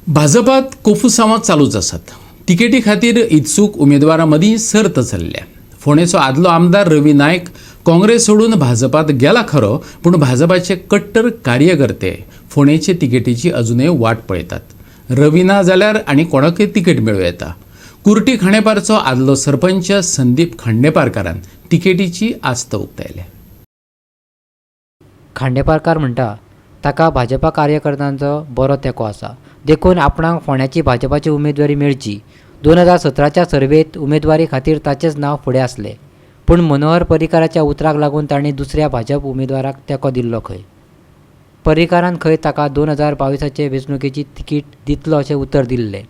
भाजपात कोफुसांवां चालूच आसात. तिकेटी खातीर इत्सूक उमेदवारां मदीं सर्त चल्ल्या. फोंडेचो आदलो आमदार रवी नायक काँग्रेस सोडून भाजपात गेला खरो, पूण भाजपाचे कट्टर कार्यकर्ते फोंडेचे तिकेटीची अजुनय वाट पळयतात. रवी ना जाल्यार आनी कोणाकय तिकेट मेळूं येता. कुर्टी खांडेपारचो आदलो सरपंच संदीप खांडेपारकारान तिकेटीची आस्त उक्तायल्या. खांडेपारकार म्हणटा, ताका भाजपा कार्यकर्त्यांचो बरो तेंको आसा, देखून आपणाक फोंड्याची भाजपाची उमेदवारी मेळची. 2017च्या सर्वेंत उमेदवारी खातीर ताचेंच नांव फुडें आसलें, पूण मनोहर पर्रीकाराच्या उतराक लागून तांणी दुसऱ्या भाजप उमेदवाराक तेंको दिल्लो खंय. पर्रीकारान खंय ताका 2022आचे वेंचणुकेची तिकीट दितलो अशें उतर दिल्लें.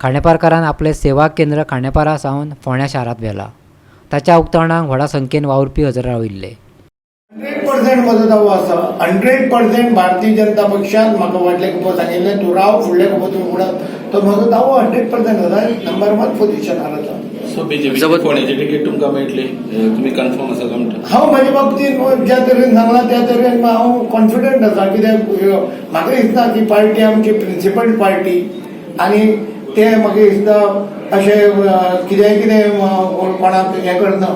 खांडेपारकारान आपलें सेवा केंद्र खांडेपारा सावन फोंड्या शारांत व्हेलां. ताच्या उक्तावणाक व्हडा संख्येन वावुरपी हजर राविल्ले. 100% म्हजो दावो आसा. 100% भारतीय जनता पक्षान म्हाका फाटले खेपो सांगिल्लें, तूं राव, फुडले खेपो तूं फुडार. तो म्हजो दावो 100% आसा. नंबर वन पोझिशनार आसा. सो बीजेपी फोंडेची तिकीट तुमकां मेळटली, तुमी कन्फर्म आसा काय म्हणटा? हांव म्हज्या बाबतींत ज्या तरेन सांगलां त्या तरेन हांव कॉन्फिडंट आसा. कित्याक म्हाका दिसता की पार्टी आमची प्रिंसिपल पार्टी आनी ते म्हाका दिसता अशें कित्याय कितें कोणाक हें करना,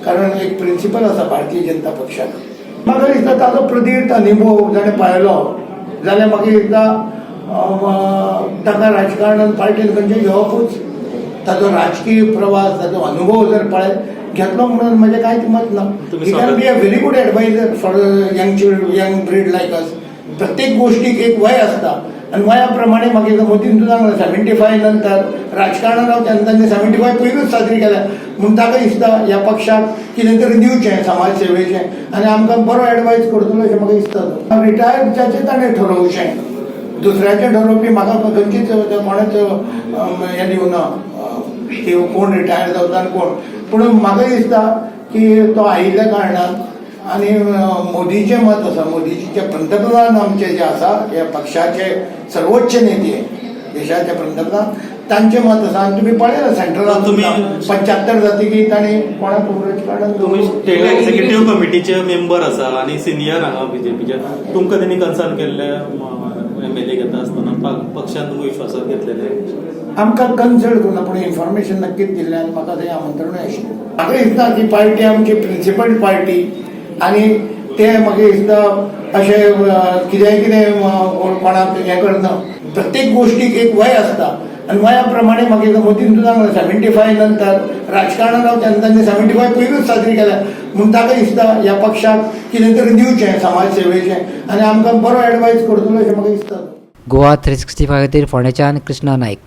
कारण एक प्रिंसिपल आसा भारतीय जनता पक्षाक. म्हाका दिसता ताजो प्रदीर्घ अनुभव जाणें पळयलो जाल्यार म्हाका दिसता ताका राजकारणान पार्टीन खंयचें घेवपूच. ताजो राजकीय प्रवास, ताजो अनुभव जर पळयत घेतलो म्हणून म्हजें कांयच मत ना. तुम्ही He can be a very good advisor for young young breed like us. प्रत्येक गोष्टीक एक वय आसता आनी वया प्रमाणे मागीर मोदीन तुका सांगलां, 75 नंतर राजकारणात रावचे. तांणी 75 पयरूच साजरी केल्या म्हूण ताका दिसता ह्या पक्षाक कितें तरी दिवचें समाज सेवेचें आनी आमकां बरो एडवायज करतलो अशें म्हाका दिसता. रिटायर जाचें ताणें ठरोवचें, दुसऱ्याचें ठरोवपी म्हाका खंयचीच कोणेच हें दिवना की कोण रिटायर जावचा आनी कोण. पूण म्हाका दिसता की तो आयिल्ल्या कारणान आनी मोदीचें मत आसा, मोदीचे पंतप्रधान आमचे जे आसा, ह्या पक्षाचे सर्वोच्च नेते, देशाचे पंतप्रधान, तांचें मत आसा. आनी तुमी पळयला सेंट्रलात 75 जातकीर तांणी कोणाक राजकारणात तुम्ही स्टेट एक्झिक्युटिव्ह कमिटीचे मेंबर आसा आनी सिनियर हांगा बीजेपीचे. तुमकां तेणी कन्सर्न केल्ले एमएलए घेता आसतना? पक्षान तुमकां विश्वासात घेतलेले? आमकां कन्सल्ट करूं, पूण इन्फॉर्मेशन नक्कीच दिल्लें आनी म्हाका थंय आमंत्रणूय आशिल्लें. म्हाका दिसता की पार्टी आमची प्रिंसिपल पार्टी आनी ते म्हाका दिसता अशें कित्याय कितें कोणाक हें करना. प्रत्येक गोष्टीक एक वय आसता आनी वया प्रमाणे मागीर मोदीन तुका सांगलां, 75 नंतर राजकारणात रावचे. तांणी 75 पयरूच साजरी केल्या म्हूण ताका दिसता ह्या पक्षाक कितें तरी दिवचें समाज सेवेचें आनी आमकां बरो एडवायज करतलो अशें म्हाका दिसता. गोवा 365 खातीर फोंडेच्यान कृष्णा नायक.